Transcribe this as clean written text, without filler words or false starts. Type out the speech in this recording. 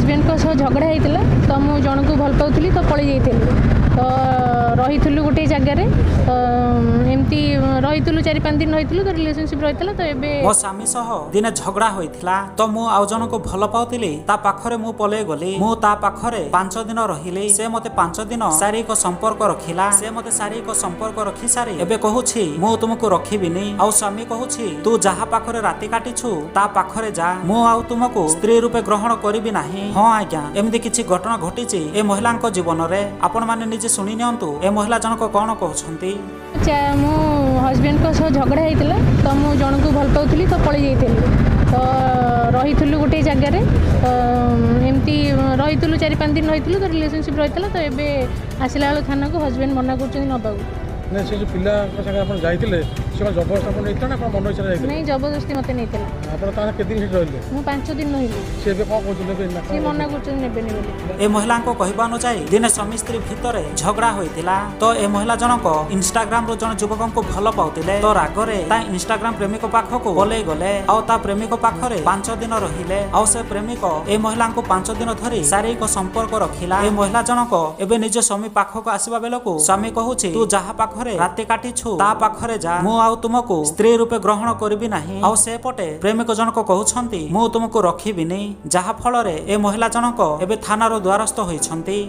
ହଜବେଣ୍ଡଙ୍କ ସହ ଝଗଡ଼ା ହେଇଥିଲା ତ ମୁଁ ଜଣକୁ ଭଲ ପାଉଥିଲି ତ ପଳେଇ ଯାଇଥିଲି। ତ ରହିଥିଲୁ ଗୋଟେ ଜାଗାରେ, ତ ଏମିତି ରହିଥିଲୁ, 4-5 ଦିନ ରହିଥିଲୁ। ତ ରିଲେସନସିପ୍ ରହିଥିଲା, ତ ଏବେ ମୋ ସ୍ୱାମୀ ସହ ଦିନେ ଝଗଡ଼ା ହୋଇଥିଲା ତ ମୁଁ ଆଉ ଜଣକୁ ଭଲ ପାଉଥିଲି, ତା ପାଖରେ ମୁଁ ପଳେଇ ଗଲି। ମୁଁ ତା ପାଖରେ 5 ଦିନ ରହିଲି। ସେ ମତେ 5 ଦିନ ଶାରୀରିକ ସମ୍ପର୍କ ରଖିଲା। ସେ ମତେ ଶାରୀରିକ ସମ୍ପର୍କ ରଖି ସାରି ଏବେ କହୁଛି, ମୁଁ ତୁମକୁ ରଖିବିନି। ଆଉ ସ୍ୱାମୀ କହୁଛି, ତୁ ଯାହା ପାଖରେ ରାତି କାଟିଛୁ ତା ପାଖରେ ଯା, ମୁଁ ଆଉ ତୁମକୁ ସ୍ତ୍ରୀ ରୂପେ ଗ୍ରହଣ କରିବି ନାହିଁ। ହଁ ଆଜ୍ଞା, ଏମିତି କିଛି ଘଟଣା ଘଟିଛି ଏ ମହିଳାଙ୍କ ଜୀବନରେ। ଆପଣମାନେ ନିଜେ ଶୁଣି ନିଅନ୍ତୁ ଏ ମହିଳା ଜଣକ କଣ କହୁଛନ୍ତି। ମୋ ହଜବେଣ୍ଡଙ୍କ ସହ ଝଗଡ଼ା ହେଇଥିଲା ତ ମୁଁ ଜଣକୁ ଭଲ ପାଉଥିଲି ତ ପଳେଇ ଯାଇଥିଲି। ତ ରହିଥିଲୁ ଗୋଟେ ଜାଗାରେ, ତ ଏମିତି ରହିଥିଲୁ, 4-5 ଦିନ ରହିଥିଲୁ। ତ ରିଲେସନସିପ୍ ରହିଥିଲା, ତ ଏବେ ଆସିଲା ବେଳକୁ ଥାନାକୁ ହଜବେଣ୍ଡ ମନା କରୁଛନ୍ତି ନେବାକୁ। ନାଇଁ, ସେ ଯେଉଁ ପିଲାଙ୍କ ସାଙ୍ଗରେ ଆପଣ ଯାଇଥିଲେ, ସେ କ'ଣ ଜବରଦସ୍ତ ଆପଣ ନେଇଥିଲେ ନା କ'ଣ ମନ ଇଚ୍ଛାରେ ଯାଇଥିଲେ? ନାଇଁ, ଜବରଦସ୍ତି ମୋତେ ନେଇଥିଲା। ଆପଣ ତାହେଲେ କେତେ ଦିନ ସେଠି ରହିଲେ? ମୁଁ 5 ଦିନ ରହିଲି। ସେ ଏବେ କ'ଣ କହୁଛନ୍ତି, ନେବେ ନା ସେ କ'ଣ? ମନା କରୁଛନ୍ତି ନେବେନି ବୋଲି। ଏ ମହିଳାଙ୍କ କହିବା ଅନୁଯାୟୀ, ଦିନେ ସ୍ୱାମୀ ସ୍ତ୍ରୀ ଭିତରେ ଝଗଡ଼ା ହୋଇଥିଲା ତ ଏ ମହିଳା ଜଣକ ଇନଷ୍ଟାଗ୍ରାମରୁ ଜଣେ ଯୁବକଙ୍କୁ ଭଲ ପାଉଥିଲେ। ତ ରାଗରେ ତା ଇନଷ୍ଟାଗ୍ରାମ ପ୍ରେମିକ ପାଖକୁ ପଲେଇ ଗଲେ ଆଉ ତା ପ୍ରେମିକ ପାଖରେ 5 ଦିନ ରହିଲେ। ଆଉ ସେ ପ୍ରେମିକ ଏ ମହିଳାଙ୍କୁ 5 ଦିନ ଧରି ଶାରୀରିକ ସମ୍ପର୍କ ରଖିଲା। ଏ ମହିଳା ଜଣକ ଏବେ ନିଜ ସ୍ୱାମୀ ପାଖକୁ ଆସିବା ବେଳକୁ ସ୍ୱାମୀ କହୁଛି, ତୁ ଯାହା ପାଖରେ ରାତି କାଟିଛୁ ତା ପାଖରେ ଯା, ମୁଁ ଆଉ ତୁମକୁ ସ୍ତ୍ରୀ ରୂପେ ଗ୍ରହଣ କରିବି ନାହିଁ। ଆଉ ସେପଟେ ପ୍ରେମିକ ଜଣକ କହୁଛନ୍ତି, ମୁଁ ତୁମକୁ ରଖିବିନି। ଯାହା ଫଳରେ ଏ ମହିଳା ଜଣକ ଏବେ ଥାନାର ଦ୍ୱାରସ୍ଥ ହୋଇଛନ୍ତି।